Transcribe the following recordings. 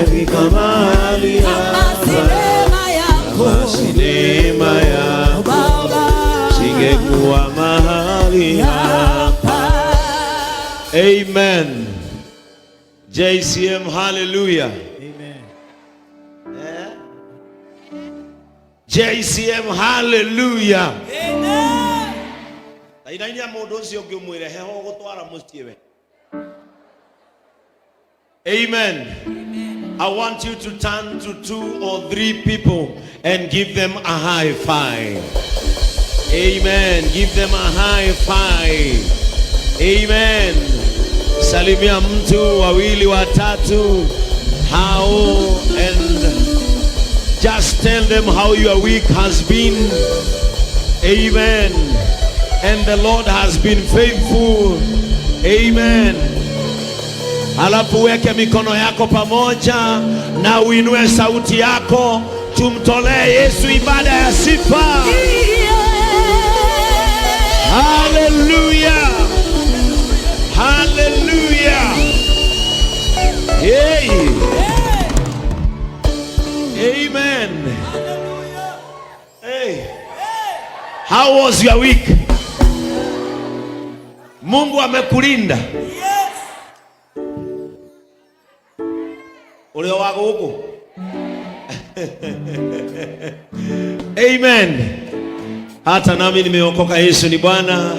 Singefika mahali Kama si hapa neema yako kama si neema yako, Baba, singekuwa mahali hapa. hapa. Amen. JCM, hallelujah. Amen. Eh? JCM, hallelujah. Amen. Tainainia mundu ucio ungi umwire heho gutwara mucii we. Amen. I want you to turn to two or three people and give them a high five. Amen. Give them a high five. Amen. Salimia mtu wawili watatu hao and just tell them how your week has been. Amen. And the Lord has been faithful. Amen. Halafu weke mikono yako pamoja na uinue sauti yako, tumtolee Yesu ibada ya sifa. Hallelujah. Hallelujah. Hey. Amen. Hey. How was your week? Mungu amekulinda. Yes. Uri wa guku. Amen. Hata nami nimeokoka, Yesu ni Bwana.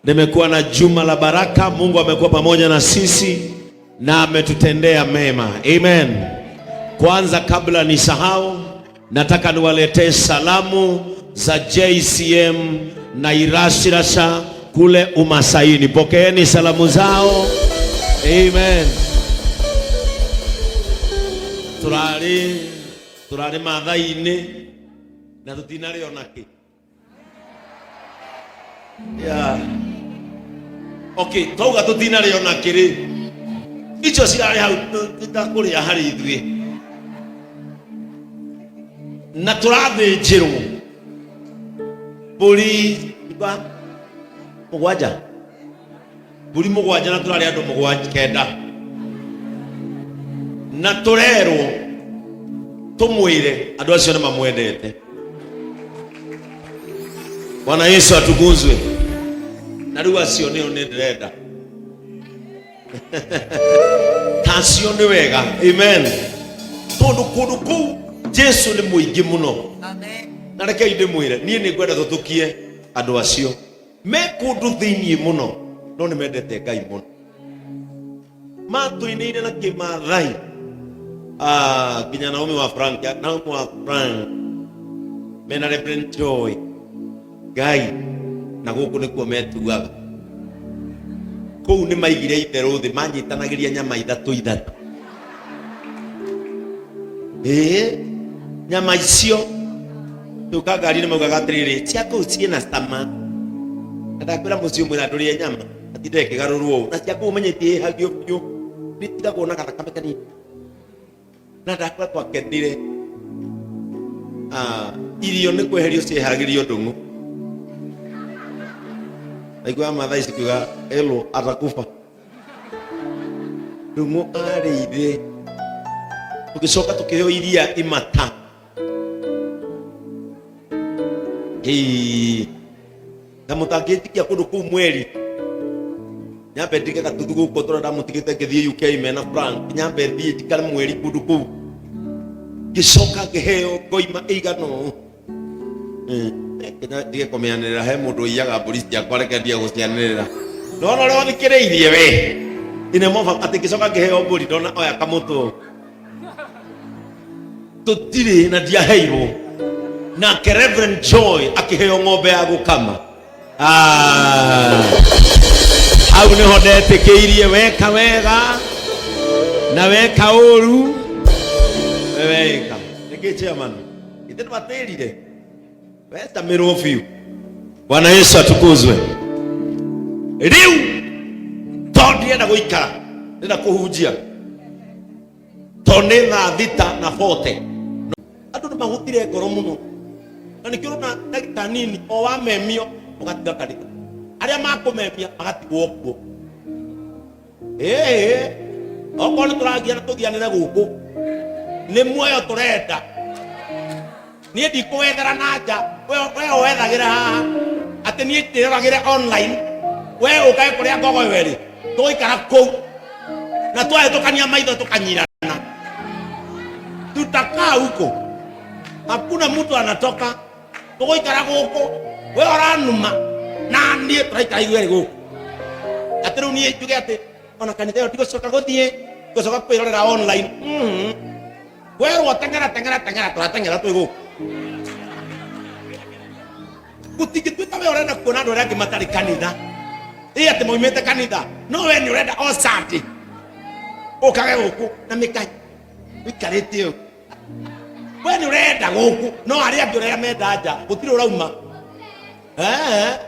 Nimekuwa na juma la baraka. Mungu amekuwa pamoja na sisi na ametutendea mema. Amen. Kwanza kabla nisahau, nataka niwaletee salamu za JCM na Irashirasha kule Umasaini. Pokeeni salamu zao. Amen. Turarĩ Mathai-inĩ na tũtinarĩ ona kĩ. Yeah. Okay, twauga tũtinarĩ ona kĩ rĩ, icio cirarĩ hau tũtakũrĩa harĩ ithuĩ na tũrathĩnjĩrwo mbũri ba mũgwanja, mbũri mũgwanja, na tũrarĩ andũ mũgwanja kenda, na tũrerwo tũmwĩre andũ acio nĩ mamwendete. Bwana Yesu atukuzwe. Na rĩu acio nĩo nĩ ndĩrenda tacio nĩ wega. Amen. Tondũ kũndũ kũu Jesu nĩ mũingĩ mũno. Amen. Na rekei ndĩmwĩre, niĩ nĩ ngwenda tũtũkie andũ acio me kũndũ thĩiniĩ mũno, no nĩ mendete Ngai mũno, matũinĩire na kĩmathai. Ah, nginya Naomi wa Frank, Naomi wa Frank mena Reverend Joy Ngai, na gũkũ nĩkuo metuaga. Kũu nĩ maigire itherũ thĩ, manyitanagĩria nyama ithatũ ithatũ. Ĩĩ, nyama icio tũka ngari-inĩ maugaga atĩrĩrĩ, cia kũu ciĩna cama, na ndakwĩra mũciĩ ũmwe na ndũrĩe nyama atinde ĩkĩgarũrwo ũũ, na cia kũu ũmenye itiĩhagio biũ, nĩ tigagwo na gathakame kanini, na ndakwĩra twakenire. Ah, irio nĩ kweherio cieheragĩrio ndũng'ũ. Naigua Mathai cikiuga elo atakufa ndũng'ũ arĩire. Tũgĩcoka tũkĩheo iria imata. Ĩĩ, na mũtangĩnjikia kũndũ kũu mweri nyambe ndige gatuthu gũkũ tũrĩa ndamũtigĩte ngĩthiĩ UK mena Frank, nyambe thiĩ njikare mweri kũndũ kũu, ngĩcoka ngĩheo ngoima ĩigana ũũ. Nginya ndige kũmĩanĩrĩra he mũndũ ũiyaga mbũri ciakwa, reke ndige gũcianĩrĩra nona ũrĩa ũthikĩrĩirie we inemoba atĩ ngĩcoka ngĩheo mbũri, ndona oya kamũtũ tũtirĩ na ndiaheirwo, nake Reverend Joy akĩheo ng'ombe ya gũkama. Ah, hau nĩho ndetĩkĩirie weka wega na weka ũru we weka nĩkĩ chairman ithe ndwatĩrire wetamĩrwo biũ. Bwana Yesu atukuzwe. Rĩu tondũ ndĩrenda gũikara, ndĩrenda kũhunjia tondũ nĩ thaa 6:40, andũ nĩ mahũthire ngoro mũno, na nĩkĩo ũrona ndagĩka nini o wamemio ũgatiga kanitha, arĩa makũmemia magatigwo kuo. Ĩĩ, okorwo nĩ tũragiana tũgianĩre gũkũ. Nĩ muoyo tũrenda. Niĩ ndikũwethera na nja, we ũwethagĩra haha. Atĩ niĩ ndĩroragĩre online, we ũkage kũrĩa ngogoyo ĩrĩ, tũgũikara kũu. Na twahĩtũkania maitho tũkanyirana. Tutakaa huko. Hakuna mtu anatoka. Tũgũikara gũkũ. We ũranuma na niĩ tũraikara ithuĩ erĩ gũkũ. Atĩ rĩu niĩ njuge atĩ ona kanitha ĩyo ndigũcoka gũthiĩ, ngũcoka kwĩrorera online. Werwo teng'era teng'era teng'era, tũrateng'era twĩ gũkũ. Gũtingĩtuĩka we ũrenda kuona andũ arĩa angĩ matarĩ kanitha, ĩ atĩ maumĩte kanitha, no we nĩ ũrenda o Sunday ũkage gũkũ na mĩkai ũikarĩte ũguo. We nĩ ũrenda gũkũ, no arĩa angĩ ũrĩa menda nja gũtirĩ ũrauma.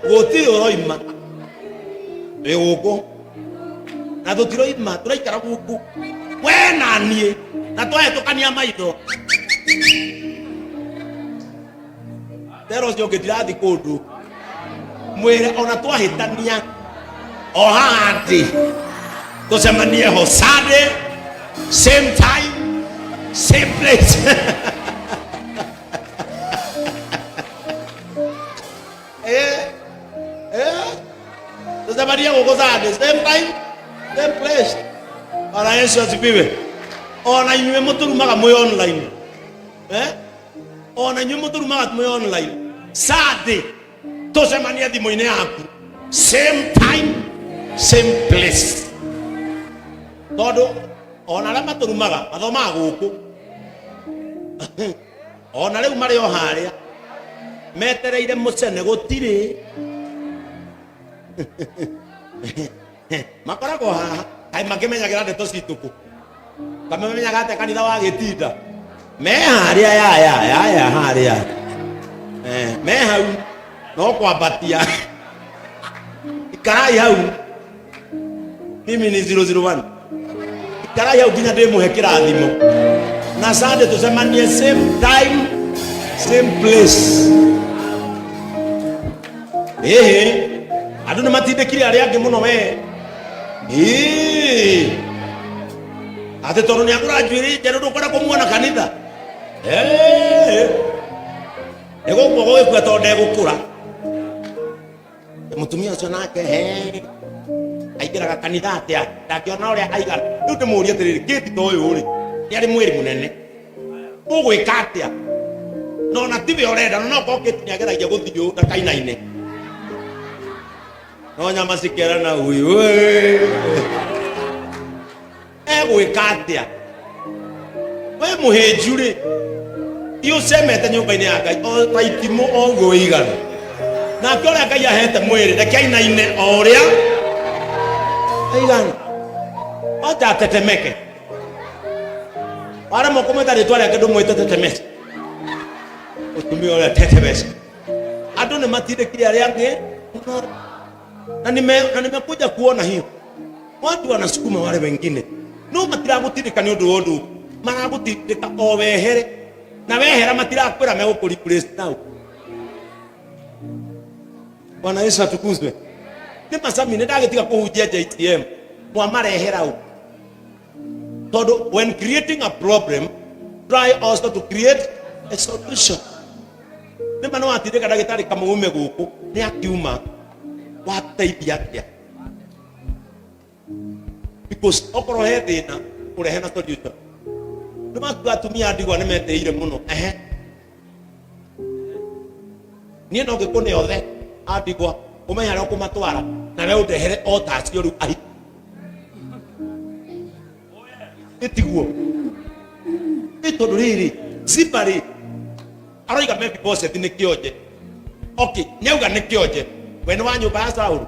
Gũtirĩ ũroima, twĩ gũkũ na tũtiroima, tũraikara gũkũ we na niĩ, na twahĩtũkania maitho tera ũcio ũngĩ ndirathi kũndũ mwĩre ona twahĩtania o haha atĩ tũcemanie ho Sunday, same time, same place. Tũcemanie gũkũ Sunday, same time, same place. Bwana Yesu asifiwe. Ona inyuĩ mũtũrumaga mwĩ online, eh? Ona inyuĩ mũtũrumaga mwĩ online, Sunday tũcemanie thimũ-inĩ yaku, same time, same place, tondũ ona arĩa matũrumaga mathomaga gũkũ, ona rĩu marĩ o harĩa metereire mũcene gũtirĩ makoragwo haha. Kaĩ makĩmenyagĩra ndeto citũ kũ? Kamamenyaga atĩa kanitha wa gĩtinda me harĩa ya ya ya ya harĩa, me hau no kwambatia. Ikarai hau, mimi ni 001. Ikarai hau nginya ndĩmũhe kĩrathimo, na Sunday tũcemanie same time, same place. Ĩhĩ, andũ nĩ matindĩkire arĩa angĩ mũno we. Ĩĩ, atĩ tondũ nĩ agũra njuĩrĩ njerũ ndũkwenda kũmuona kanitha. Ĩĩ, nĩ gũkua gũgĩkua tondũ ndegũkũra. Mũtumia ũcio nake he aingĩraga kanitha atĩa ndangĩona ũrĩa aigana? Rĩu ndĩmũrie atĩrĩrĩ, kĩti ta ũyũ rĩ, nĩ arĩ mwĩrĩ mũnene, ũgwĩka atĩa? No na tiwe ũrenda, no nokorwo kĩti nĩ ageragia gũthiĩ ũũ ndakainaine, no nyama cikerana ũyũ egwĩka atĩa? We mũhĩnju rĩ, ti ũcemete nyũmba-inĩ ya Ngai o ta itimũ o ũguo wĩigana. Nake ũrĩa Ngai ahete mwĩrĩ, reke ainaine o ũrĩa aigana, wacha atetemeke. Waremwo kũmwĩta rĩtwa rĩake, ndũmwĩte tetemeke, mũtumia ũrĩa tetemeke. Andũ nĩ matindĩkire arĩa angĩ mũno, na nimekuja kuona hiyo watu wanasukuma wale wengine, no matiragũtindĩka nĩ ũndũ wa ũndũ, maragũtindĩka o wehere, na wehera matirakwĩra megũkũ replace now. Bwana Yesu atukuzwe. Nĩ macami nĩ ndagĩtiga kũhunjia JTM mwamarehera ũ, tondũ when creating a problem, try also to create a solution. Nĩ ma nĩ watindĩka ndagĩtarĩ kamũume gũkũ, nĩ akiuma, wateithia atĩa? Because okorwo he thĩna, ũrehe na solution. Nĩ makuga atumia a ndigwa nĩ metĩire mũno. Ehe, niĩ no ngĩkũne othe a ndigwa, ũmenye harĩa ũkũmatwara, nawe ũndehere o ta acio rĩu ahi ĩtiguo. Ĩ tondũ rĩrĩ Ziba rĩ aroiga Mephibosheth nĩ kĩonje. Okay, nĩauga nĩ kĩonje, we nĩ wa nyũmba ya Saulu,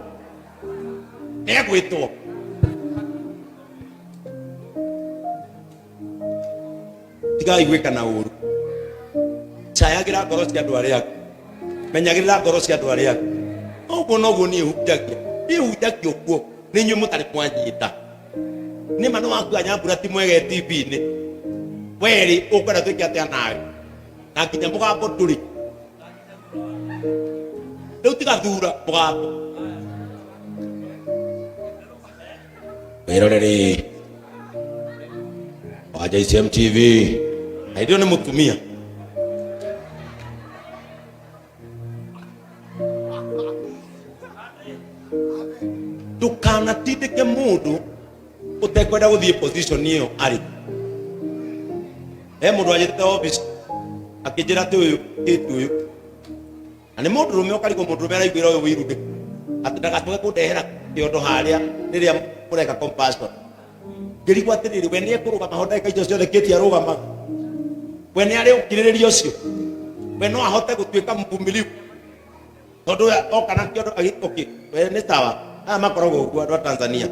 nĩegwĩtwo. Tigai gwĩka na ũru, cayagĩra ngoro cia andũ arĩa angĩ, menyagĩrĩra ngoro cia andũ arĩa angĩ. Ũguo noguo niĩ hunjagia, niĩ hunjagia ũguo, nĩ inyuĩ mũtarĩ mwanyita. Nĩ ma nĩ wakua Nyambura ti mwege TV-inĩ werĩ, ũkwenda twĩke atĩa nawe? Na nginya mũgambo ndũrĩ rĩu, tiga thura mũgambo. Wĩroreri wa JCM TV. Na hĩndĩ ĩyo nĩ mũtumia. Ndũkanatindĩke mũndũ ũtekwenda gũthiĩ position ĩyo arĩ. He mũndũ anjĩtĩte office akĩnjĩra atĩ ũyũ kĩtu ũyũ na nĩ mũndũrũme, ũkarigwo mũndũrũme araiguĩra ũyũ wĩiru ndĩ atĩ ndagacoke kũndehera kĩondo harĩa rĩrĩa mũreka compassion. Ngĩrigwo atĩrĩrĩ, we nĩ ekũrũgama ho ndagĩka icio ciothe kĩti arũgamaga? We nĩ arĩ ũkirĩrĩria ũcio? We no ahote gũtuĩka mvumilivu? Tondũ we oka na kĩondo okay, we nĩ sawa. Aya makoragwo ũguo andũ a Tanzania,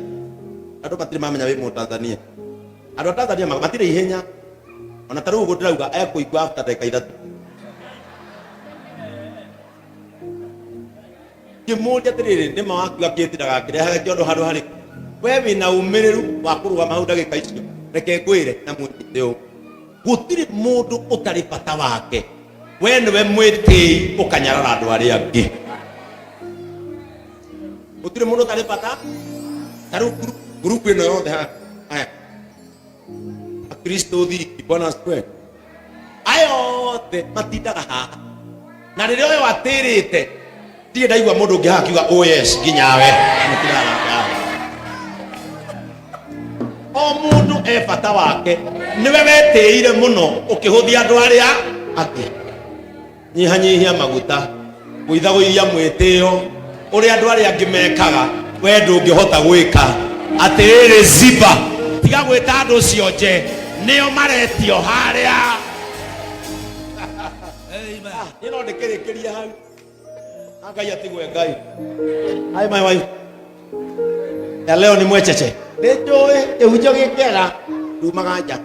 andũ matirĩ mamenya wĩ mũ Tanzania. Andũ a Tanzania matirĩ ihenya, ona ta rĩu ũguo ndĩrauga ekũigua after ndagĩka 3. Ngĩmũria atĩrĩrĩ, nĩma wakiuga kĩti ndagakĩrehaga kĩondo handũ harĩkũ? We wĩna ũmĩrĩru wa kũrũgama hau ndagĩka icio? Reke ngwĩre na mwĩnyite ũũ, gũtirĩ mũndũ ũtarĩ bata wake. We nĩwe mwĩtĩi ũkanyarara andũ arĩa angĩ. Gũtirĩ mũndũ ũtarĩ bata. Ta rĩu ngurubu ĩno yothe haha, aya akristo thingi, Bwana asifiwe, aya othe matindaga haha, na rĩrĩa ũyũ atĩrĩte ndirĩ ndaigua mũndũ ũngĩ haha akiuga, "Oh yes," nginyawe mũtindaga nake haha. O mũndũ e bata wake. Nĩwe wetĩire mũno ũkĩhũthia andũ arĩa angĩ. Nyihanyihia maguta, gũithagũithia mwĩtĩo ũrĩa andũ arĩa angĩ mekaga we ndũngĩhota gwĩka. Atĩrĩrĩ Ziba, tiga gwĩta andũ cionje, nĩo maretio harĩa. Niĩ no ndĩkĩrĩkĩrie hau na Ngai atigwe Ngai. Hi my wife. Ya leo ni mwecheche. Nĩ njũĩ kĩhunjio gĩkĩega ndumaga nja.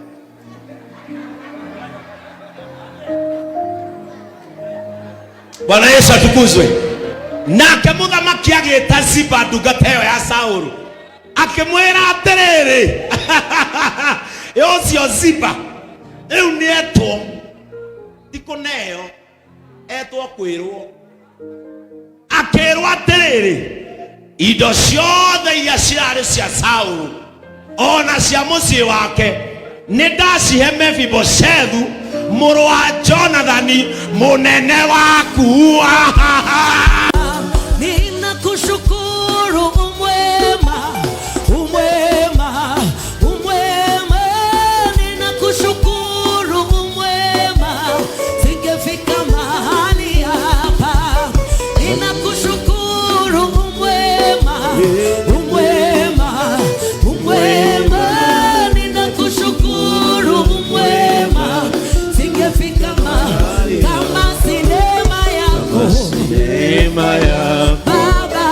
Bwana Yesu atukuzwe. Nake mũthamaki agĩta Ziba ndungata ĩyo ya Saũlũ, akĩmwĩra atĩrĩrĩ, ũcio Ziba rĩu nĩetwo, ti kũneo, etwo kwĩrwo. Akĩrwo atĩrĩrĩ, indo ciothe iria cirarĩ cia Saũlũ ona cia mũciĩ wake nĩ ndacihe Mefiboshethu mũrũ wa Jonathani mũnene waku. Ninakushukuru umwema, umwema, umwema. Ninakushukuru umwema, singefika mahali hapa. Ninakushukuru umwema, umwema, umwema. Ninakushukuru umwema, singefika mahali kama si neema yako. Neema yako. Baba.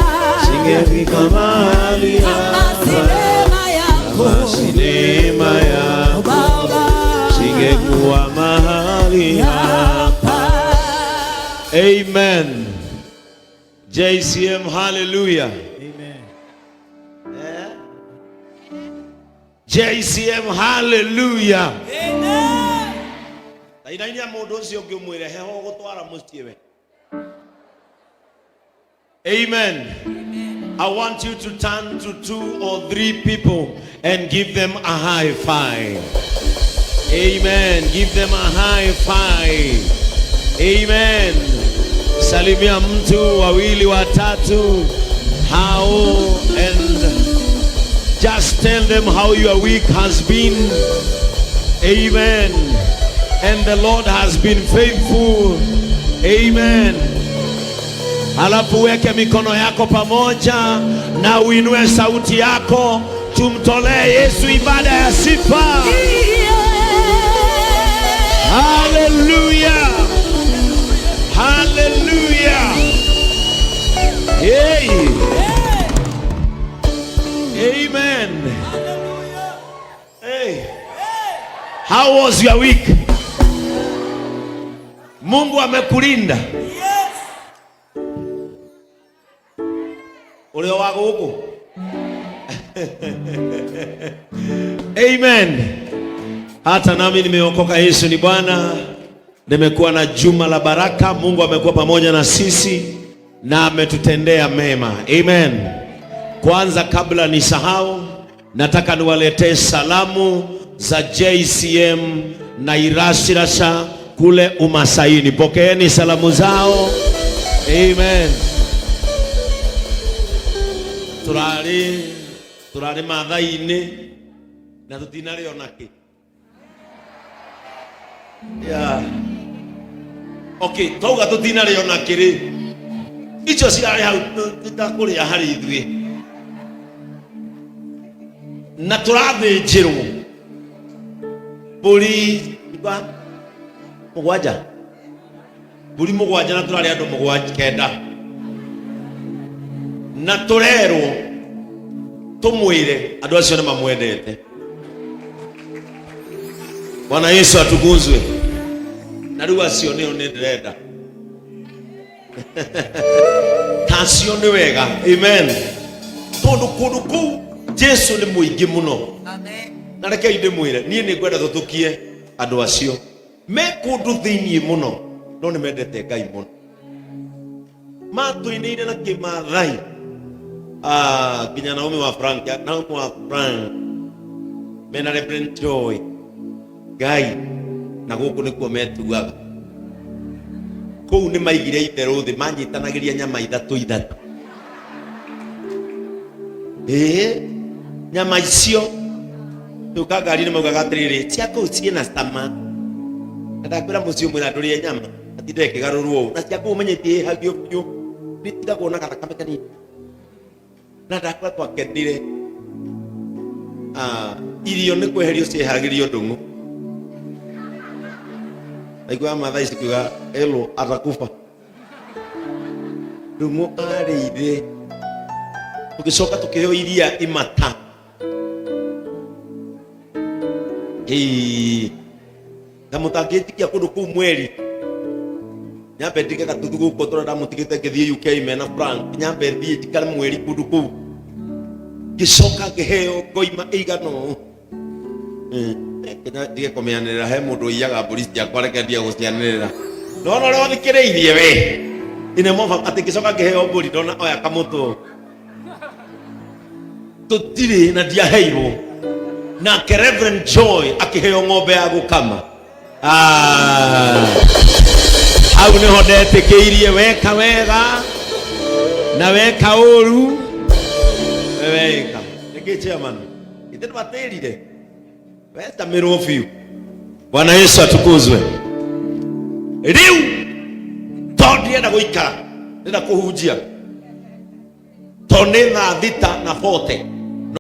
Singefika mahali Kama si neema yako. Si neema yako. Baba. Singekuwa mahali hapa. Amen. JCM, hallelujah. Amen. Eh? JCM, hallelujah. Amen. Tainainia mũndũ ũcio ũngĩ ũmwĩre heho gũtwara mũciĩ we. Amen. I want you to turn to two or three people and give them a high five. Amen. Give them a high five. Amen. Salimia mtu wawili watatu hao and just tell them how your week has been. Amen. And the Lord has been faithful. Amen. Halafu weke mikono yako pamoja na uinue sauti yako, tumtolee Yesu ibada ya sifa. Hallelujah. Hallelujah. Hey. Amen. Hey. How was your week? Mungu amekulinda. Yes. Ũrĩa wa gũkũ. Amen. Hata nami nimeokoka, Yesu ni Bwana. Nimekuwa na juma la baraka. Mungu amekuwa pamoja na sisi na ametutendea mema. Amen. Kwanza kabla nisahau, nataka niwaletee salamu za za JCM na Irashirasha kule Umasaini. Pokeeni salamu zao. Amen. Turari turari mathaini na tutinarĩ ona kĩ. Yeah. Okay, twauga tũtinarĩ ona kĩ rĩ, icio cirarĩ hau tũtakũrĩa harĩ ithuĩ na tũrathĩnjĩrwo mbũri mũgwanja, mbũri mũgwanja, na tũrarĩ andũ mũgwanja kenda, na tũrerwo tũmwĩre andũ acio nĩ mamwendete. Bwana Yesu atukuzwe. Na rĩu acio nĩo nĩ ndĩrenda tacio nĩ wega. Amen. Tondũ kũndũ kũu Jesu nĩ mũingĩ mũno. Amen. Na rekei ndĩmwĩre, niĩ nĩ ngwenda tũtũkie andũ acio me kũndũ thĩiniĩ mũno, no nĩ mendete Ngai mũno, matũinĩire na kĩmathai. Ah, nginya Naomi wa Frank, Naomi wa Frank mena Reverend Joy Ngai, na gũkũ nĩkuo metuaga. Kũu nĩ maigire itherũ thĩ, manyitanagĩria nyama ithatũ ithatũ. Ĩĩ, nyama icio tũka ngari nĩ maugaga atĩrĩrĩ, cia kũu ciĩna cama, na ndakwĩra mũciĩ ũmwe na ndũrĩe nyama atinde ĩkĩgarũrwo ũũ, na cia kũu ũmenye itiĩhagio biũ, nĩ itigagwo na gathakame kanini, na ndakwĩra twakenire. Ah, irio nĩ kweherio cieheragĩrio ndũng'ũ. Naiguaga Maathai cikiuga elo atakufa ndũng'ũ arĩire. Tũgĩcoka tũkĩheo iria imata. Ĩĩ, na mũtangĩnjikia kũndũ kũu mweri nyambe ndige gatuthu gũkũ tũrĩa ndamũtigĩte ngĩthiĩ UK mena Frank, nyambe thiĩ njikare mweri kũndũ kũu, ngĩcoka ngĩheo ngoima ĩigana ũũ. Nginya ndige kũmĩanĩrĩra, he mũndũ ũiyaga mbũri ciakwa, reke ndige gũcianĩrĩra ndona ũrĩa ũthikĩrĩirie we inemova atĩ ngĩcoka ngĩheo mbũri, ndona oya kamũtũ tũtirĩ na ndiaheirwo. Nake Reverend Joy akĩheo ng'ombe ya gũkama. Ah, hau nĩho ndetĩkĩirie weka wega na weka ũru weka nĩkĩ. Chairman ithe ndwatĩrire wetamirwo biũ. Bwana Yesu atukuzwe. Rĩu tondũ ndirenda gũikara, ndĩrenda kũhunjia, tondũ nĩ thaa 6:40.